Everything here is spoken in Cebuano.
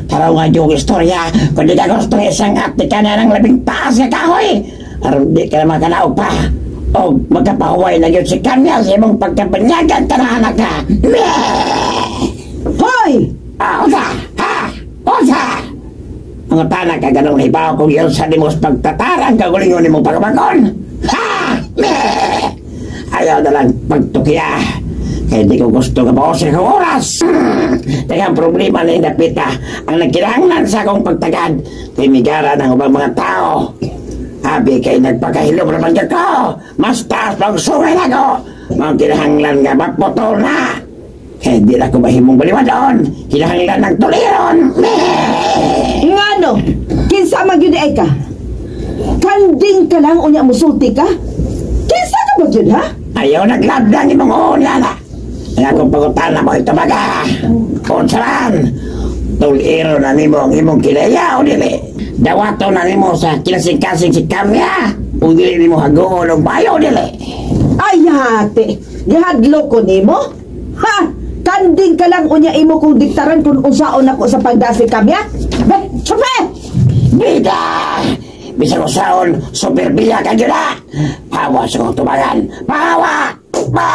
Taraw nga yung istorya. Kung di ka gusto isang ate ka na ng labing taas nga kahoy. Aron di ka na makanaog pa. O magkapahuway na yun si Kanya sa imong pagkabanyagan tanahan ka. Hoy! Ah, unsa? Ha? Unsa? Ang tanak ka ganong hibaw kung yun sa nimos pagtatarang kagulingon nimong pagbangon. Ha? Meh! Ayaw na lang pagtukya. Kaya di ko gusto nga mausin kong oras. Teka, ang problema na indapita ang nagkinahanglan sa akong pagtagad kay migara ng ubang mga tao. Abi kay nagpakahilom naman dyan ko. Mas taas pang sungay na ko. Mga kinahanglan nga maputol na. Kaya di na ko mahimong baliwadon. Kinahanglan ng tuliron. Meh! Ngano? Kinsa man gyud ay ka? Kanding ka lang unya musulti ka? Kinsa ka ba gyud ha? Ayaw naglabdang imong una na. Ang akong pagutana mo ito baga. Kung saan, tuliro na nimo ang imong kilaya o dili. Dawato na nimo sa kinasing-kasing si Kamya. O dili nimo hagoon og bayo dili. Ay hate, gihadlo ko nimo? Ha? Kanding ka lang unya imo kong diktaran kung unsaon ako sa pagdasi kamya? Be, tsupe! Bida! Bisan usaon, superbiya ka dyan na! Pawa sa kong tubangan! Pawa! Pa!